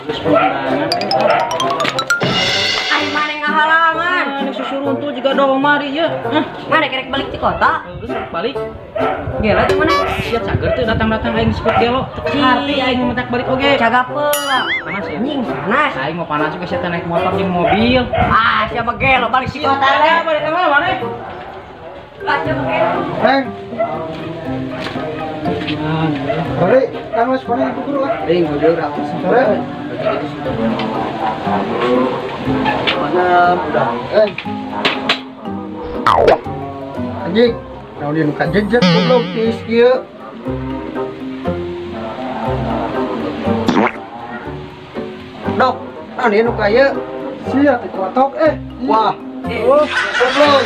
Geus pundangan. Ai maneh ngahalangan. Ini susu runtuh juga domar ieu. Hah, Maneh kerek balik ti kota? geus balik. Gelo teh maneh. Sia cager teu datang-datang aing disebut gelo. Teu harti aing mau mentak balik oge. Cagapeul lah. Panas ya? Anjing panas. Aing mau panas juga sia teh naik motor jeung mobil. Ah, siapa gelo balik ti kota teh. Balik ka mana maneh? Ah, siapa gelo? Neng. Balik, kang wis kono ibu guru ah. Ring udah urang Sore. Mana udah. Eh. Anjing, naon ieu nu kajejek goblok tiis kieu. Dok, naon ieu nu ka ieu? Sia teh kotok eh. Wah, Oh, goblok.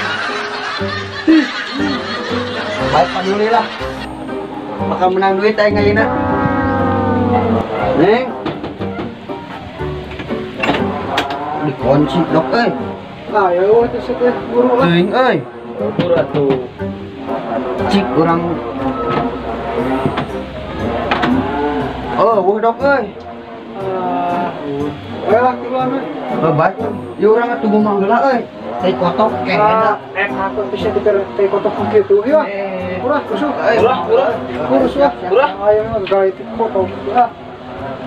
Ih, baik paduli lah. Bakal menang duit aing ayeuna. Neng. Dikunci dok euy. Ah, ya eueuh teh teh guru lah. Teuing euy. Guru atuh. Cik urang. Oh, wuh dok euy. Ah, we lah tiluan we. Oh, baik. Yeuh urang atuh ngomong heula euy. Tai kotok kehena. Eh, aku bisa diter teh kotok kitu. Ieu ah. Urah kusuh. Ulah, ulah. Kurus lah. Ulah. Ayo mah gawe teh kotok. Ah.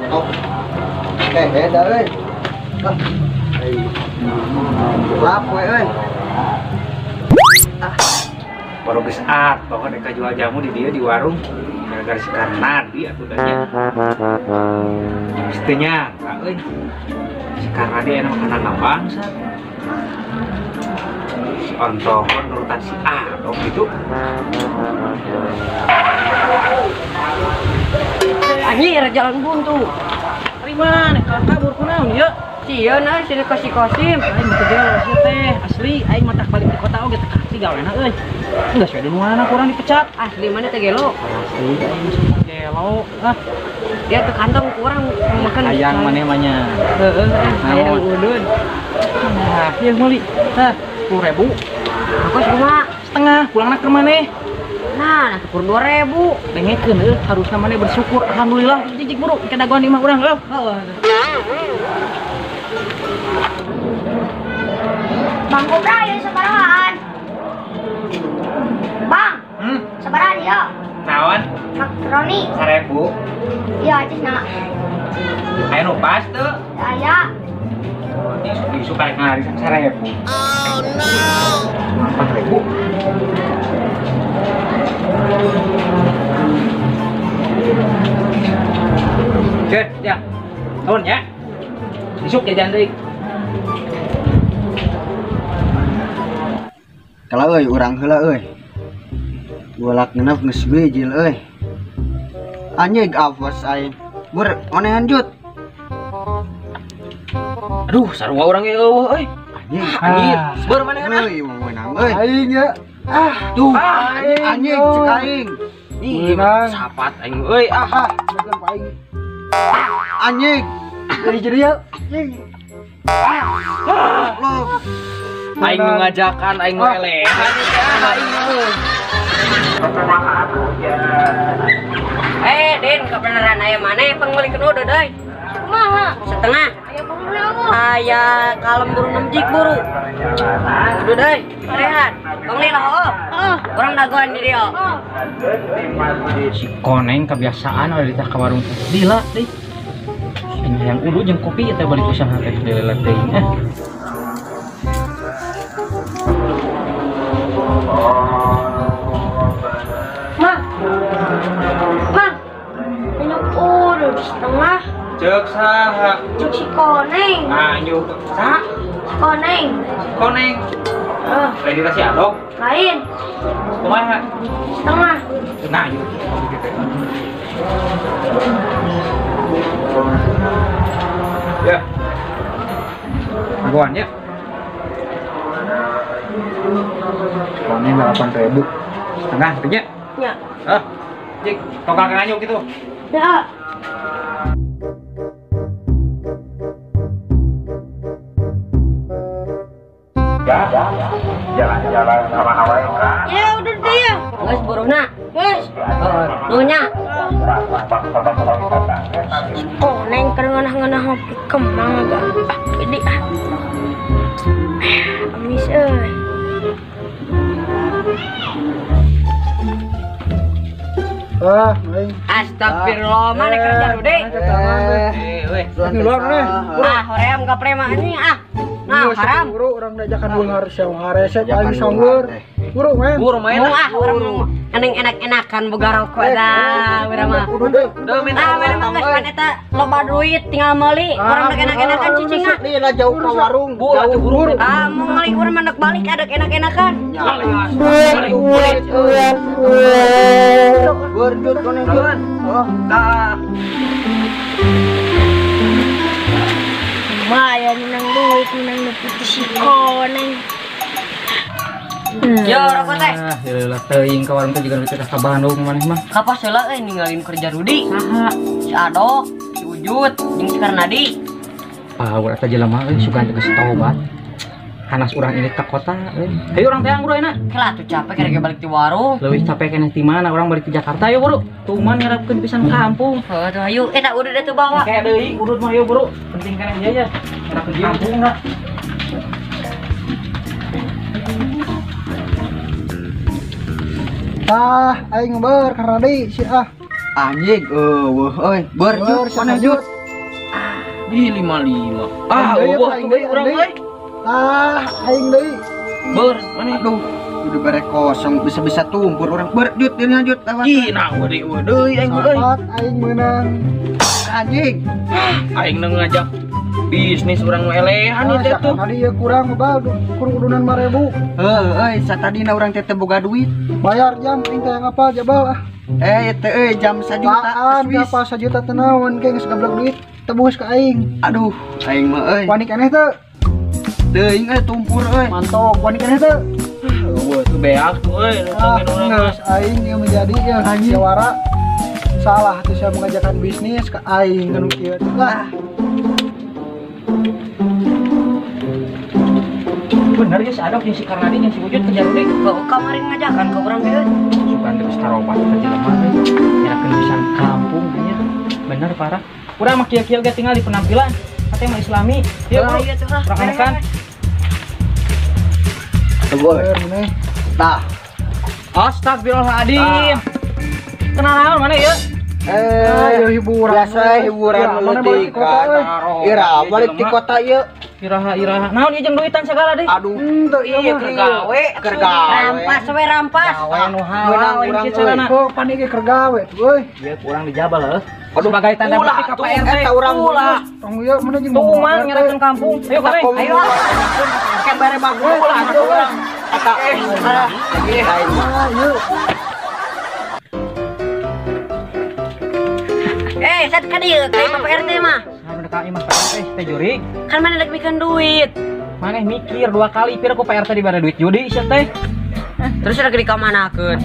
Oh. Kehena euy. Ah. Lap we euy. Baru geus atoh rek jual jamu di dieu di warung. Gara-gara si Karnadi atuh da nya. Geus teu nyangka euy. Si Karnadi aya makanan bangsa. Si Ontohon nurutan si Adok gitu. Anjir jalan buntu. Ari maneh kalah kabur kunaon ieu? Sieun euy sini ka si Kosim. Aing teu gelo sia teh, asli aing mah tak balik di kota oge teu kahati gawena euy. Geus we dunuana kurang dipecat. Asli maneh teh gelo. Asli aing mah gelo. Ah, Dia ke kantong kurang makan. hayang maneh mah nya. Heeh, hayang Naon? udun. Nah, ieu meuli. Hah, 10.000 Aku kumaha? setengah pulangna ke maneh. Nah, kur 2000. Dengekeun euy, harusna maneh bersyukur. Alhamdulillah, jijik buru ke dagoan di imah urang euy. Bang Kobra ya sabarahan. Bang, sabarahan ya. Naon? Makaroni. 1.000. Iya, acis na. Aya nu pas teu? Aya. Isu karek ngarisan 1.000. Oh no. 4.000. Oke, ya. Turun ya. Isuk jajan deui. Kalau euy urang heula euy. Golak ngenep geus bijil euy. Anjing awas aing. Bur onehan jut. Aduh, sarua urang ge eueuh euy. Anjing. Anjir, beur manehna. Euy mau menang euy. Aing ya. Ah, Tuh, Aing, anjing euy. cek aing. Ih, Menang. sapat aing euy ah. Ah, dagang ku aing. Anjing. Jadi ya. Anjing. Goblok. Aing nu ngajakan aing nu elehan teh aing euy. Eh, Din, kebenaran aya maneh pangmeulikeun udud euy. Kumaha? Setengah. Aya pangmeuli eueuh. Aya kalem buru 6 jik buru. Udud euy, rehat. Tong lila heuh. Heeh. Urang dagoan di dieu. Oh. Si koneng kebiasaan ada di tah ka warung teh. Lila deui. Aing hayang udud jeung kopi teh balik usaha teh lila teh. Eh. Ma. Ma. Minum udud setengah. Ceuk saha? Cuk si koneng. Anjuk sa Si koneng. koneng. Eh, Lain dikasih adok. lain. Kumaha? Setengah. Nah, yuk. Ya. Dagoan ya. Koneng 8.000. Setengah gitu nya. Nya. Ah. Jik, tongkal ke nganyuk gitu. Ya. Jalan-jalan sama mereka. Ya udah deh ya. Geus buruhna. Geus. Heeh, nuhun nya. Koneng keur ngeunah ngeunah ngopi kemang agak ah gede ah. Amis euy. Ah, aing. Astagfirullah, mana kerja Rudi? Luar nih. Ah, hoream ka prema anjing ah. Nah, haram. Buru urang diajakan beunghar sia harese aing songeur. Buru main. Buru main. Ah, urang aneng enak-enakan boga rokok dah urang mah. Udah main. Ah, urang mah geus pan eta loba duit tinggal meuli. Urang rek enak-enakan cicing ah. Lila jauh ka warung. Jauh buru. Ah, mau meuli urang mah balik ada enak-enakan. Berdut koneng. Oh, tah. Lumayan menang duit, menang duit si koneng. Yo, rokok teh. Ah, leulah teuing ka warung teh juga duit ka Bandung maneh mah. Kapas heula euy ninggalin kerja Rudi. Saha? Si Adok, si Ujut, jeung si Karnadi. Power eta jelema euy sugan teh geus tobat. Hanas urang ini ka kota euy. Hayu urang teang bro enak. Kelah tuh capek kira balik di warung. Leuwih capek keneh ti mana urang balik ke Jakarta ayo bro. Tuman ngarepkeun pisan kampung. Heuh tuh hayu eta udud atuh bawa. Kayak deui udud mah ayo bro. Penting keneh dia ya. Ngarepkeun kampung lah. Tah, aing ber Karnadi si ah. Anjing eueuh euy. Ber mana jut? Di 55. Ah, eueuh tuh urang euy. Ah, aing deui. Ber, mana? Aduh, udah bare kosong bisa-bisa tumpur urang. Ber jut dieu jut lewat. Ih, nah deui eueuh deui aing euy. Aing meunang. Anjing. Aing nu ngajak bisnis urang elehan ieu teh tuh. Tadi ieu kurang bal, kurang udunan 5000. Heuh euy, satadina urang teh teu boga duit. Bayar jam aing teh ngapal jabal ah. Eh, teh euy jam 1 juta. Apa 1 juta teh naon ke geus gablek duit tebus ka aing. Aduh, aing mah euy. Wani keneh teu? Teuing euy tumpur euy. Mantap, wani keneh teu? Eueuh tuh beak tuh euy, urang mah. Aing ieu menjadi ieu jawara. Salah tuh saya mengajarkan bisnis ke aing nu kieu. Lah. Bener ya si Adok jeung si Karnadi jeung si Ujut kerja Rudi. Kok kemarin ngajakan ke urang teh? Sugan teh geus tarobat ka jelema teh. Nyerakeun pisan kampung nya. Bener parah. Urang mah kieu-kieu ge tinggal di penampilan. Katanya mah Islami. Ieu bro. Urang makan. Tah. Astagfirullahaladzim. Kenal naon mana ieu? Eh, hiburan. Biasa hiburan leutik kan. Ira balik di kota ieu. Iraha-iraha. Naon ieu jeung duitan segala deui? Aduh, henteu ieu keur gawe, keur gawe. Rampas we rampas. Gawe nu halal urang euy. Kok panik ge keur gawe tuh euy. Ieu kurang dijabal heuh. Sebagai tanda bukti ka Pak RT. Eta urang ulah. Tong ieu mun jeung tuman ngerakeun kampung. Ayo kabeh. Ayo. Ke bare bagus ulah urang. Eta ayo. Eh, sat ka dieu ka imah Pak RT mah. Saha ka imah Pak RT teh juri? Kan mana rek mikeun duit. Maneh mikir dua kali pira ku Pak RT dibere duit judi sia teh. Terus rek dikamanakeun?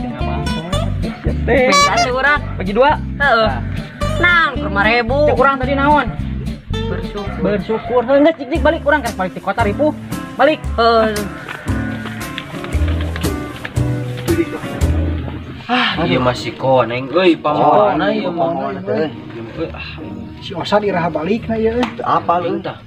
Teh. Minta teh urang. Bagi dua? Heeh. Naon kur 5000. Cek urang tadi naon? Bersyukur. Bersyukur. Heuh geus cik-cik balik urang kan balik ti kota ripuh. Balik. Heuh. Ah, ieu masih koneng euy pamona ieu pamona teh. Si Osa diraha balik na ieu euy. Teu apal euy. Tah.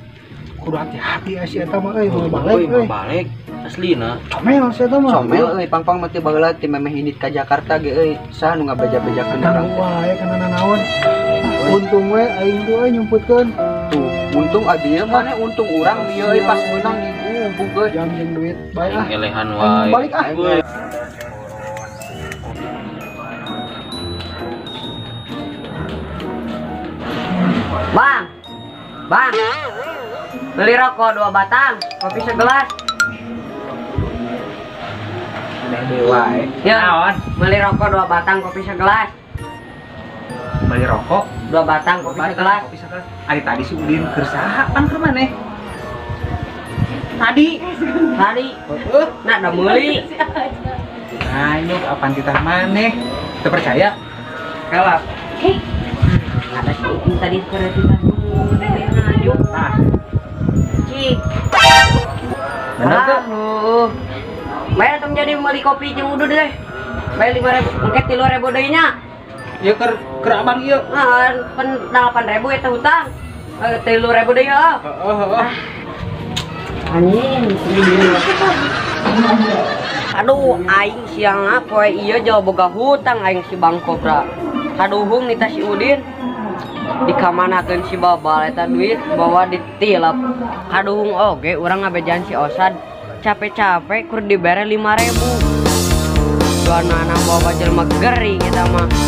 Kudu hati-hati si eta mah euy mau balik euy. Balik aslina. Comel si eta mah. Comel euy pangpang mah teh baheula ti memeh indit ka Jakarta ge euy. Saha nu ngabeja-bejakeun urang teh. Wae kana nanaon. Untung we aing tuh euy nyumputkeun. Tuh, untung abi maneh untung urang ieu euy pas meunang digubug euy. Jam jeung duit bae ah. Elehan wae. Balik ah. Bang, bang, beli rokok 2 batang, kopi segelas. Aneh dewa, eh. Ya, beli rokok 2 batang, kopi segelas. Beli rokok 2 batang, kopi segelas. Kopi segelas. Ari tadi si Udin keur saha pan keur maneh? Tadi. Tadi. Nah, udah meuli. Ayo, apaan titah maneh? Teu percaya? Kalah. Hei. Ada si Udin tadi keur titah meuli. Tah. Cik. Bener teu? Bayar tong jadi meuli kopi jeung udud deh. Bayar 5.000, engke 3.000 deui nya. Ieu keur abang ieu. Heeh, pen 8.000 eta hutang. 3.000 deui ya. Heeh, heeh. Anjing. Aduh, aing siang poe ieu jauh boga hutang aing si Bang Kobra. Kaduhung nita si Udin. Dikamanakeun si Babal eta duit bawa ditilep. Kaduhung oge urang ngabejaan si Osad. Capek-capek kur dibere 5.000. Duanana bawa jelema gering eta mah.